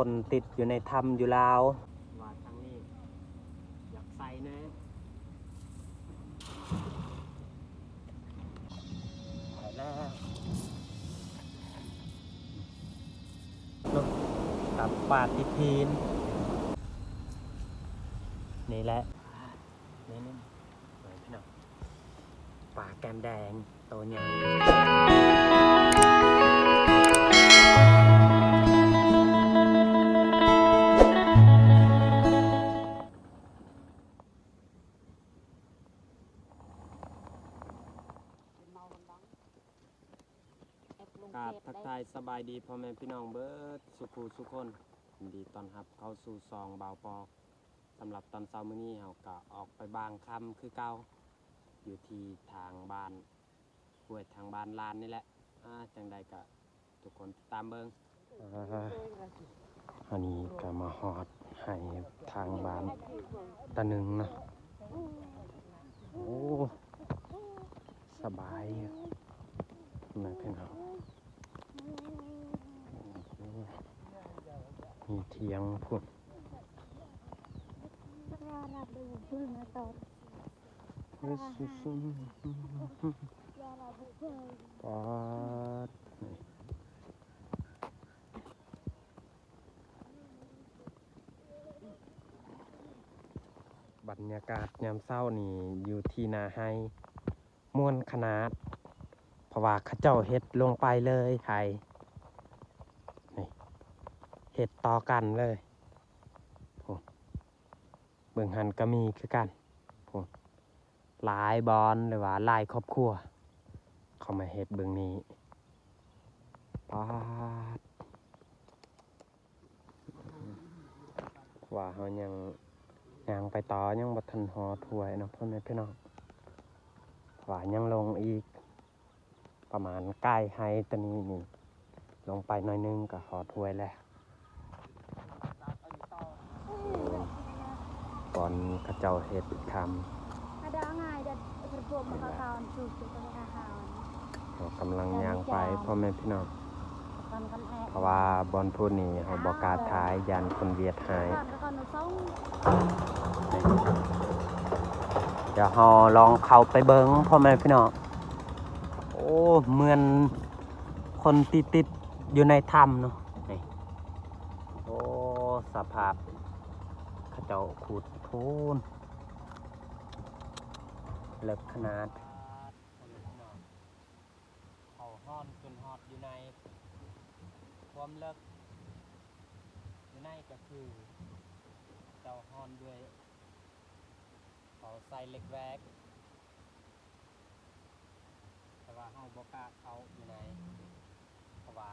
ຄົນຕິດຢູ່ໃນຖ້ຳຢູ່ລາວ ວ່າທາງນີ້ຢາກໃສ່ແດ່. ໄປແລ້ວ ເນາະ ຕາມປ່າຕິດຫີນນີ້ແຫຼະ ນີ້ໆ ເອີ ພີ່ນ້ອງ ປາແກ້ມແດງໂຕໃຫຍ່. ກາບທັກທາຍສະບາຍດີພໍ່ແມ່ພີ່ນ້ອງເບິດສູ່ຜູ້ສູ່ຄົນ, ຍິນດີຕ້ອນຮັບເຂົ້າສູ່ຊ່ອງບ່າວປອກ. ສຳລັບຕອນເຊົ້າມື້ນີ້ເຮົາກະອອກໄປບາງຄຳຄືເກົ່າ ຢູ່ທີ່ທາງບ້ານ ຫ້ວຍທາງບ້ານລານນີ້ແຫຼະ. ອາ ຈັ່ງໃດກະທຸກຄົນຕິດຕາມເບິ່ງ. ອາ ອັນນີ້ກະມາຮອດໄຮ່ທາງບ້ານຕາໜຶ່ງເນາະ. ໂອ້ ສະບາຍນະພີ່ນ້ອງ. ມີຖຽງພຸ້ນ. ປາດ ບັນຍາກາດຍາມເຊົ້ານີ້ຢູ່ທີ່ໜ້າໄຮ່ ມ່ວນຂະໜາດ ເພາະວ່າເຂົາເຈົ້າເຮັດລົງໄປເລີຍໄຮ່ ນີ້ ເຮັດຕໍ່ກັນເລີຍ. ໂອ້ ເບິ່ງຫັ້ນກະມີຄືກັນ ໂອ້ ຫຼາຍບ່ອນ ຫຼືວ່າຫຼາຍຄອບຄົວເຂົ້າມາເຮັດເບິ່ງນີ້. ປາດ ວ່າເຮົາຍັງຍ່າງໄປຕໍ່ ຍັງບໍ່ທັນຮອດຫ້ວຍເນາະ ພໍ່ແມ່ພີ່ນ້ອງ, ວ່າຍັງລົງອີກປະມານໃກ້ໄຮ່ຕົວນີ້ນີ້ ລົງໄປໜ້ອຍໜຶ່ງກໍຮອດຫ້ວຍແລ້ວ. ບ່ອນເຂົາເຈົ້າເຮັດຄຳ ເຮົາກຳລັງຍ່າງໄປ ພໍ່ແມ່ພີ່ນ້ອງ, ເພາະວ່າບ່ອນພຸ້ນນີ້ເຮົາບໍ່ກ້າຖ່າຍ ຢ້ານຄົນຫວຽດຮ້າຍ. ດຽວເຮົາລອງເຂົ້າໄປເບິ່ງ ພໍ່ແມ່ພີ່ນ້ອງ. ໂອ້ ເໝືອນຄົນຕິດ ຕິດຢູ່ໃນຖ້ຳເນາະ ນີ້. ໂອ້ ສະພາບເຂົາເຈົ້າຂຸດພຸ້ນ ເລິກຂະໜາດ. ເຂົາຮ່ອນຈົນຮອດຢູ່ໃນຄວາມເລິກ ຢູ່ໃນກໍຄືເຈົ້າຮ່ອນດ້ວຍ ເຂົາໃສ່ເຫຼັກແວກ ແຕ່ວ່າເຮົາບໍ່ກ້າເຂົ້າຢູ່ໃນ ເພາະວ່າ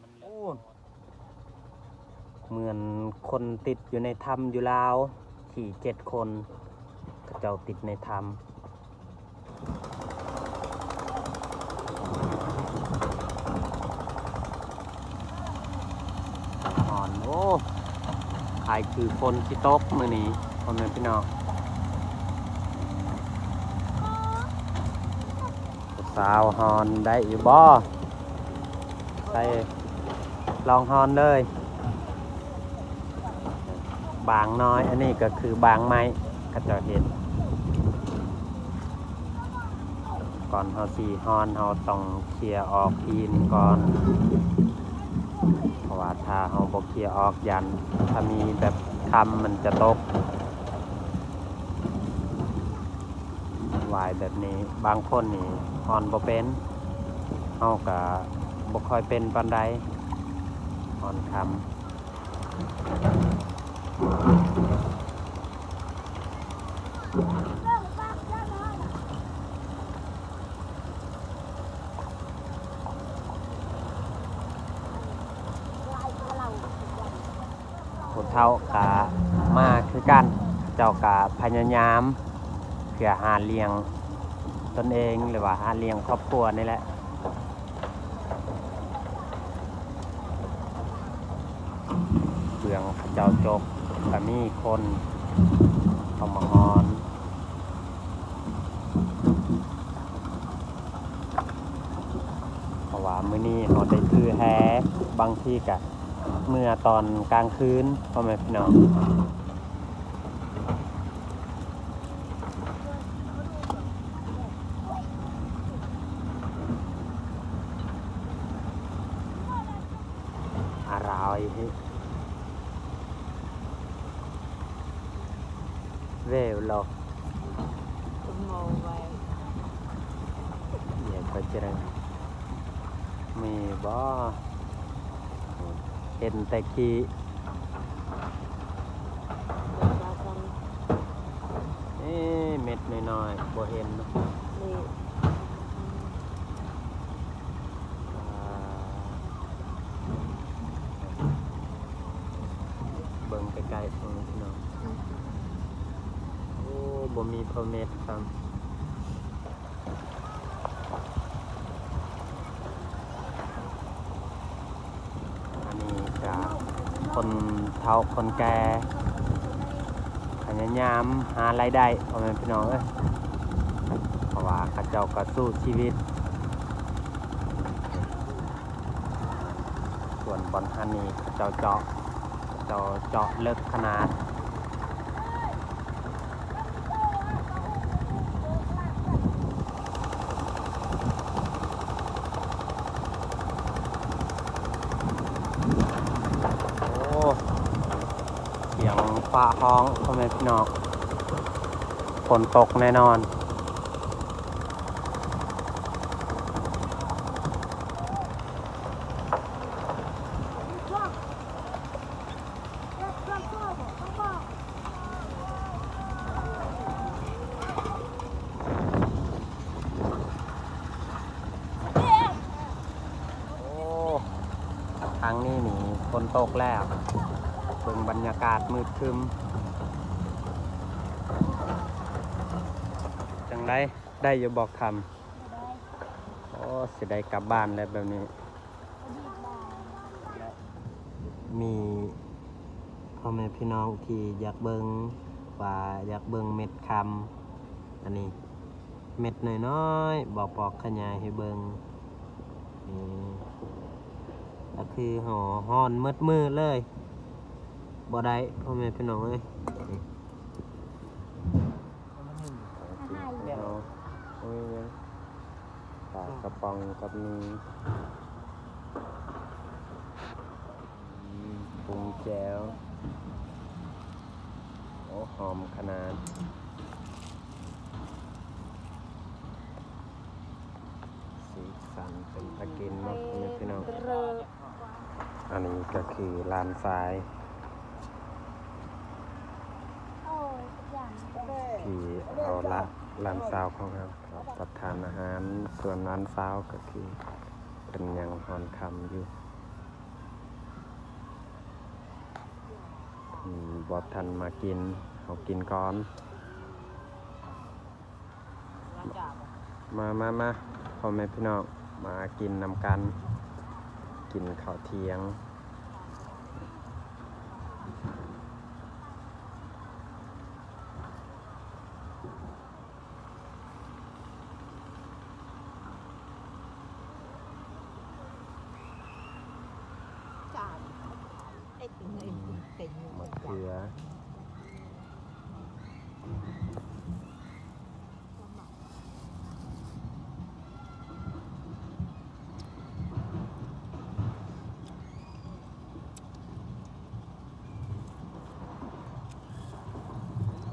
ມັນເລິກໂພດ. ເໝືອນຄົນຕິດຢູ່ໃນຖ້ຳຢູ່ລາວ ທີ່ເຈັດຄົນ ເຂົາເຈົ້າຕິດໃນຖ້ຳ. ຮ້ອນ ໂອ້ ຄ້າຍຄືຝົນຊິຕົກມື້ນີ້ ພໍ່ແມ່ພີ່ນ້ອງ. ຜູ້ສາວຮ້ອນໄດ້ຢູ່ບໍ່? ໄດ້ ລອງຮ້ອນເລີຍ. ບາງນ້ອຍ ອັນນີ້ກໍຄືບາງໄມ້ ເຂົາເຈົ້າເຮັດ. ກ່ອນເຮົາຊິຮ້ອນ ເຮົາຕ້ອງເຄຍອອກຫີນກ່ອນ ເພາະວ່າຖ້າເຮົາບໍ່ເຄຍອອກ ຢ້ານຖ້າມີແບບຄຳມັນຈະຕົກ. ຫວາຍແບບນີ້ ບາງຄົນນີ້ຮ້ອນບໍ່ເປັນ ເຮົາກະບໍ່ຄ່ອຍເປັນປານໃດ ຮ້ອນຄຳ. ຜູ້ເຖົ້າກະມາຄືກັນ ເຂົາເຈົ້າກະພະຍາຍາມເພື່ອຫາລ້ຽງຕົນເອງ ຫຼືວ່າຫາລ້ຽງຄອບຄົວນີ້ແຫຼະ. ເບື້ອງເຂົາເຈົ້າຈົກ ກະມີຄົນເຂົ້າມາຮ້ອນ ເພາະວ່າມື້ນີ້ເຮົາໄດ້ຖືແຫ ບາງທີກະ ເມື່ອຕອນກາງຄືນ ພໍ່ແມ່ພີ່ນ້ອງ. ອາຣາວອີກ ເວວໂລ ໂມໄວ ເອີຍ ເຂົາຈະໄດ້ມີບໍ່? ເຫັນແຕ່ຂີ້. ເອີ ເມັດນ້ອຍໆ ບໍ່ເຫັນເນາະ. ນີ້ ອ່າ ເບິ່ງໃກ້ໆ ເບິ່ງພີ່ນ້ອງ. ໂອ້ ບໍ່ມີພໍ່ເມັດຊ້ຳ. ອັນນີ້ກະຄົນເຖົ້າຄົນແກ່ ພະຍາຍາມຫາລາຍໄດ້ ພໍ່ແມ່ພີ່ນ້ອງເອີຍ, ເພາະວ່າເຂົາເຈົ້າກໍສູ້ຊີວິດ. ສ່ວນບ່ອນຫັ້ນນີ້ເຂົາເຈົ້າເຈາະ ເຂົາເຈົ້າເຈາະເລິກຂະໜາດ. ໂອ້ ສຽງຟ້າຮ້ອງ ພໍ່ແມ່ພີ່ນ້ອງ, ຝົນຕົກແນ່ນອນ. ໂອ້ ທາງນີ້ນີ້ຝົນຕົກແລ້ວ, ເບິ່ງບັນຍາກາດມືດຄຶ້ມ. ຈັ່ງໃດ ໄດ້ຢູ່ບໍ່ຄຳ? ບໍ່ໄດ້. ໂອ້ ຊິໄດ້ກັບບ້ານແລ້ວແບບນີ້. ມີພໍ່ແມ່ພີ່ນ້ອງທີ່ຢາກເບິ່ງ ວ່າຢາກເບິ່ງເມັດຄຳ, ອັນນີ້ເມັດນ້ອຍໆ ບໍ່ປອກຂະຫຍາຍໃຫ້ເບິ່ງ. ນີ້ກໍຄືຮ້ອນໝົດມື້ເລີຍ, ບໍ່ໄດ້ ພໍ່ແມ່ພີ່ນ້ອງເອີຍ. ນີ້ ອາຫານ ໂອ້ຍ ປາກະປ໋ອງກັບໜີ່ ອືມ ປຸງແຈ່ວ. ໂອ້ ຫອມຂະໜາດ. ສີສັນເປັນຕາກິນເນາະ ພໍ່ແມ່ພີ່ນ້ອງ. ອັນນີ້ກໍຄືຫຼານຊາຍ ທີ່ເອົາລະ ຫຼານສາວຂອງເຮົາເຂົ້າຮັບປະທານອາຫານ, ສ່ວນຫຼານສາວກໍຄືເພິ່ນຍັງຮ້ອນຄຳຢູ່. ອືມ ບໍ່ທັນມາກິນ, ເຮົາກິນກ່ອນ. ມາ ມາ ມາ ພໍ່ແມ່ພີ່ນ້ອງ ມາກິນນຳກັນ, ກິນເຂົ້າທ່ຽງ. ມະເຂືອ.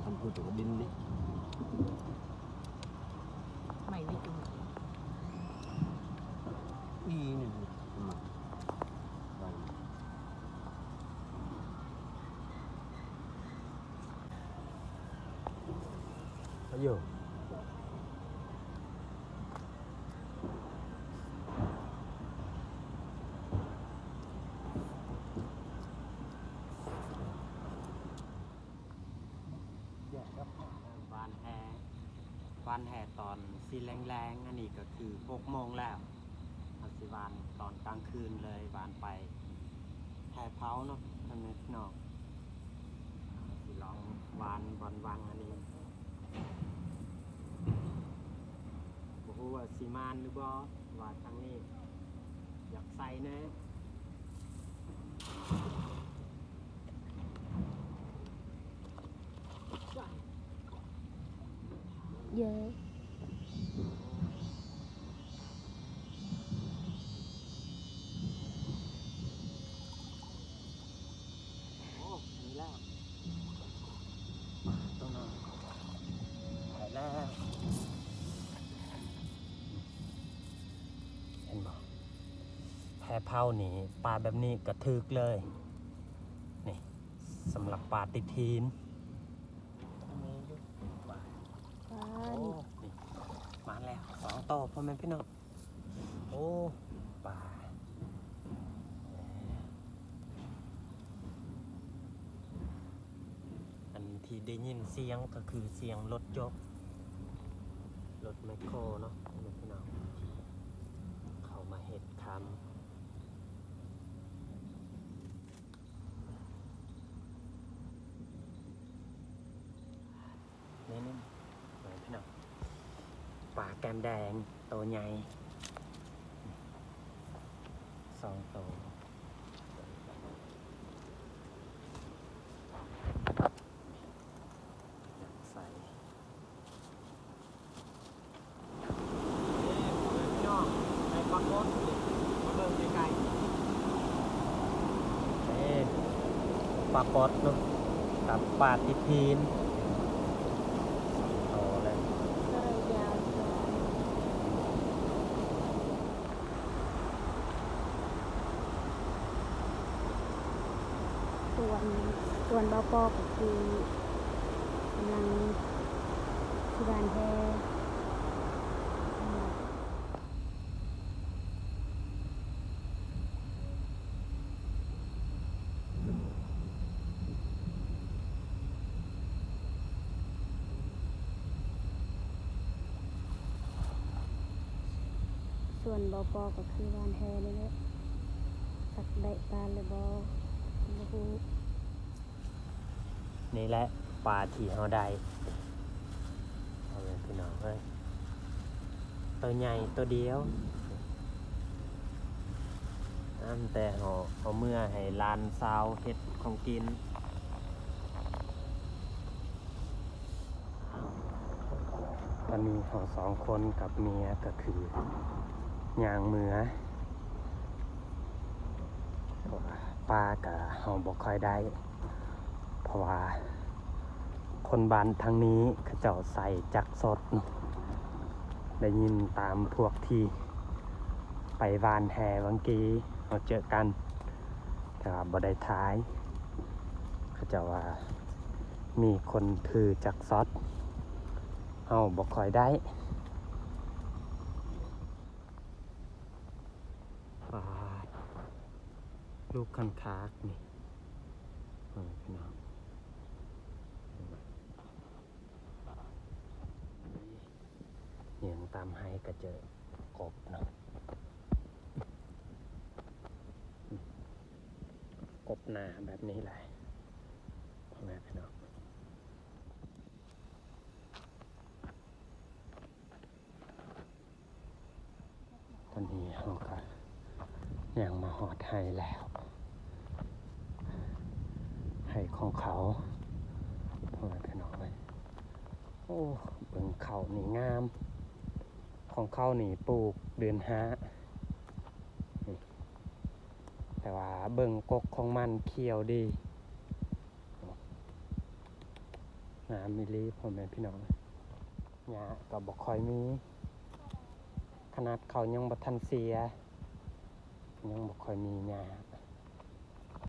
ຄຳພູດກໍດິນນີ້ ໄມ້ນີ້ຈຸ່ມ ອີນີ້ ອາຍຸ ຫວານແຫ ຫວານແຫຕອນສີແລງໆ, ອັນນີ້ກໍຄືຫົກໂມງແລ້ວ. ເຮົາຊິຫວານຕອນກາງຄືນເລີຍ, ຫວານໄປແພເຜົາເນາະ ພໍ່ແມ່ພີ່ນ້ອງ. ເຮົາຊິລອງຫວານບ່ອນວັງອັນນີ້, ບໍ່ຮູ້ວ່າຊິໝານຫຼືບໍ່, ວ່າທາງນີ້ຢາກໃສ່ແດ່. ເຢີະ ໂອ້ ມີແລ້ວ ປາຕົວໜຶ່ງ ໄດ້ແລ້ວ ເຫັນບໍ່? ແພເພົານີ້ ປາແບບນີ້ກະຖືກເລີຍ ນີ້ ສຳລັບປາຕິດຫີນ ມີຢູ່ ປາ ປາ ໂອ້ ນີ້ ມາແລ້ວສອງໂຕ ພໍ່ແມ່ພີ່ນ້ອງ ໂອ້ ປາ ອັນທີ່ໄດ້ຍິນສຽງກະຄືສຽງລົດຈົກ ລົດແມັກໂຄເນາະ ພໍ່ແມ່ພີ່ນ້ອງ ເຂົ້າມາເຮັດຄຳ ນີ້ໆ ພີ່ນ້ອງ ປາແກ້ມແດງໂຕໃຫຍ່ ສອງໂຕ ໃສ ເດ້ ພໍ່ແມ່ພີ່ນ້ອງ ໄດ້ປາກົດ ມາເບິ່ງໃກ້ໆ ເດ້ ປາກົດເນາະ ກັບປາຕິດຫີນ ໂຕເລີຍ ສາຍຍາວ ສ່ວນ ສ່ວນບ່າວປໍກໍຄືກຳລັງຊິຫວ່ານແຫ ສ່ວນບ່າວປໍກໍຄືຫວ່ານແຫນີ້ແຫຼະ ຈັກໄດ້ປາຫຼືບໍ່ ບໍ່ຮູ້. ນີ້ແຫຼະປາທີ່ເຮົາໄດ້ ພໍ່ແມ່ພີ່ນ້ອງເອີຍ ໂຕໃຫຍ່ໂຕດຽວ ນຳແຕ່ເຮົາເອົາເມືອໃຫ້ຫຼານສາວເຮັດຂອງກິນ. ຕອນນີ້ເຮົາສອງຄົນກັບເມຍກະຄືຍ່າງເມືອ ເພາະວ່າປາກະເຮົາບໍ່ຄ່ອຍໄດ້ ເພາະວ່າຄົນບ້ານທາງນີ້ເຂົາເຈົ້າໃຊ້ຈັກສົດເນາະ ໄດ້ຍິນຕາມພວກທີ່ໄປຫວ່ານແຫຫວ່າງກີ້ເຮົາເຈີກັນ ແຕ່ວ່າບໍ່ໄດ້ຖ່າຍ ເຂົາເຈົ້າວ່າມີຄົນຖືຈັກສອດ ເຮົາບໍ່ຄ່ອຍໄດ້. ປາ ລູກຄັນຄາກນີ້ ເອີ ພີ່ນ້ອງ ຍ່າງຕາມໄຮ່ກະເຈີກົບເນາະ ກົບໜ້າແບບນີ້ແຫຼະ ພໍ່ແມ່ພີ່ນ້ອງ. ຕອນນີ້ເຮົາກະຍ່າງມາຮອດໄຮ່ແລ້ວ ໄຮ່ຂອງເຂົາ ພໍ່ແມ່ພີ່ນ້ອງເອີຍ ໂອ້ ເບິ່ງເຂົ້ານີ້ງາມ ຂອງເຂົານີ້ປູກເດືອນຫ້າ ແຕ່ວ່າເບິ່ງກົກຂອງມັນຂຽວດີ. ງາມອີ່ຫຼີ ພໍ່ແມ່ພີ່ນ້ອງ ຫຍ້າກະບໍ່ຄ່ອຍມີ ຂະໜາດເຂົາຍັງບໍ່ທັນເສຍ ຍັງບໍ່ຄ່ອຍມີຫຍ້າ.